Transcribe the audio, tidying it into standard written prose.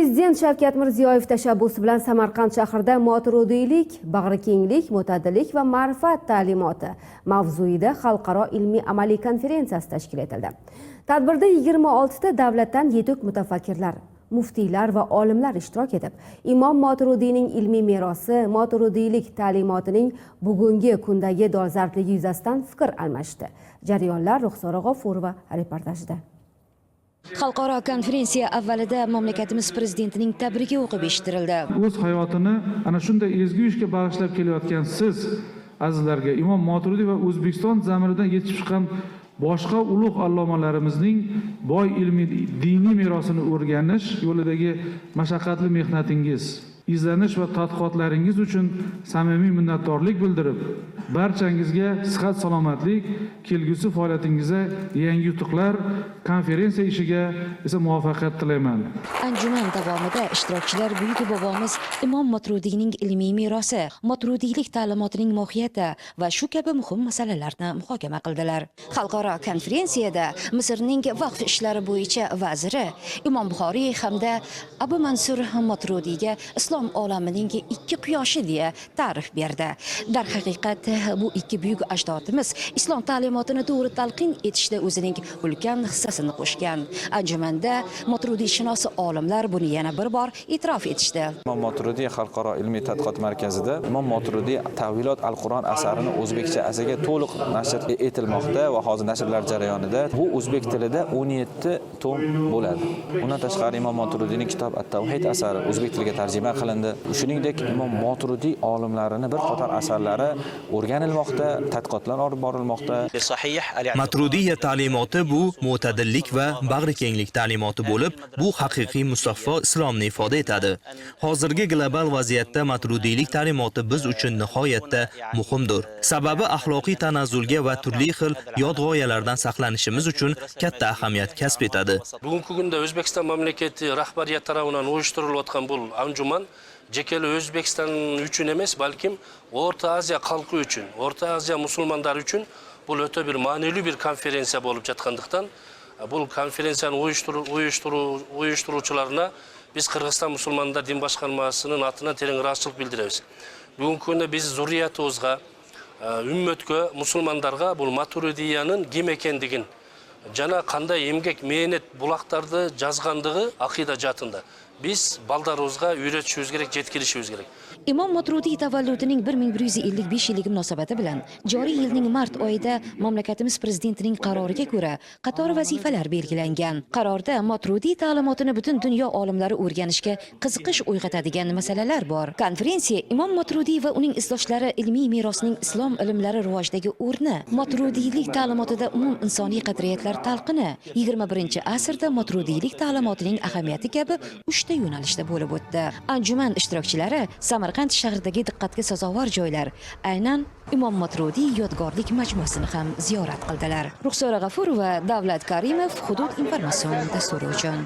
Prezident Shavkat Mirziyoyev tashabbusi bilan Samarqand shahrida "Moturudiylik, bag'rikenglik, mo'tadillik va ma'rifat ta'limoti" mavzuida xalqaro ilmiy amaliy konferensiyasi tashkil etildi. Tadbirda 26 ta davlatdan yetuk mutafakkirlar, muftiylar va olimlar ishtirok etib, Imom Moturudiyning ilmiy merosi, moturudiylik ta'limotining bugungi kundagi dolzarbligi yuzasidan fikr almashdi. Jarayonlar Ruxsora G'ofurova reportajida. Xalqaro konferensiya avvalida mamlakatimiz prezidentining tabrigi o'qib eshittirildi. O'z hayotini ana shunday ezgu ishga bag'ishlab kelayotgan siz azizlarga Imom Moturidiy va O'zbekiston zamiridan yetishib chiqqan boshqa ulug' allomalarimizning boy ilmiy diniy merosini o'rganish yo'lidagi mashaqqatli mehnatingiz, izlanish va tadqiqotlaringiz uchun samimiy minnatdorlik bildirib, barchangizga sihat salomatlik, kelgusi faoliyatingizda yangi yutuqlar, konferensiya ishiga esa muvaffaqiyat tilayman. Anjuman davomida ishtirokchilar buyuk bobomiz Imom Moturudiyning ilmiy merosi, moturudiylik ta'limotining mohiyati va shu kabi muhim masalalarni muhokama qildilar. Xalqaro konferensiyada Misrning vaqf ishlari bo'yicha vaziri Imom Buxoriy hamda Abu Mansur Moturudiyga islom olamining ikki quyoshi deya ta'rif berdi. Darhaqiqat, bu ikki buyuk ajdodimiz islom ta'limotini to'g'ri talqin etishda o'zining ulkan hissasini qo'shgan. Anjumanda moturudiyshunos olimlar buni yana bir bor e'tirof etishdi. Imom Moturidiy xalqaro ilmiy tadqiqot markazida Imom Moturidiy Tavilot al-Qur'on asarini o'zbekchasiga to'liq nashr etilmoqda va hozir nashrlar jarayonida. Bu o'zbek tilida 17 tom bo'ladi. Undan tashqari, Imom Moturidiyning Kitob at-Tavhid asari o'zbek tiliga tarjima qilindi. Shuningdek, Imom Moturidiy olimlarini bir qator asarlari o'rganilmoqda, tadqiqotlar olib borilmoqda. Matrudiya ta'limoti bu mo'tadillik va bag'rikenglik ta'limoti bo'lib, bu haqiqiy musaffo islomni ifoda etadi. Hozirgi global vaziyatda matrudiylik ta'limoti biz uchun nihoyatda muhimdir. Sababi axloqiy tanazzulga va turli xil yot g'oyalardan saqlanishimiz uchun katta ahamiyat kasb etadi. Бүгүнкү күндө Өзбекстан мамлекети рахбарият тарабынан уюштурулуп аткан бул анжуман жеке эле Өзбекстан үчүн эмес, балким Орто Азия калкы үчүн, Орто Азия мусулмандары үчүн бул өтө бир маанилүү бир конференция болуп жаткандыктан, бул конференцияны уюштуруучуларына биз Кыргызстан мусулмандар дин башкармасынын атынан терең ыраазычылык билдиребиз. Бүгүнкү күндө биз зуриятыбызга, үммөткө, мусулмандарга бул матуридиянын ким экендигин жана кандай эмгек мээнет булактарды жазгандыгы акыйда жаатында биз балдарыбызга үйрөтүшүбүз керек, жеткиришибиз керек. Imom Moturidiy tavalludining 1155 yilligi munosabati bilan joriy yilning mart oyida mamlakatimiz prezidentining qaroriga ko'ra qator vazifalar belgilangan. Qarorda Moturidiy ta'limotini butun dunyo olimlari o'rganishga qiziqish uyg'otadigan masalalar bor. Konferensiya Imom Moturidiy va uning izdoshlari ilmiy merosining islom ilmlari rivojidagi o'rni, moturudiylik ta'limotida umum insoniy qadriyatlar talqini, 21-asrda moturudiylik ta'limotining ahamiyati kabi uchta yo'nalishda bo'lib o'tdi. Anjuman ishtirokchilari Samarqand shahridagi diqqatga sazovor joylar, aynan Imom Moturidiy yodgorlik majmuasini ham ziyorat qildilar. Ruxsora G'afurova, Davlat Karimov, Hudud informatsion dasturi uchun.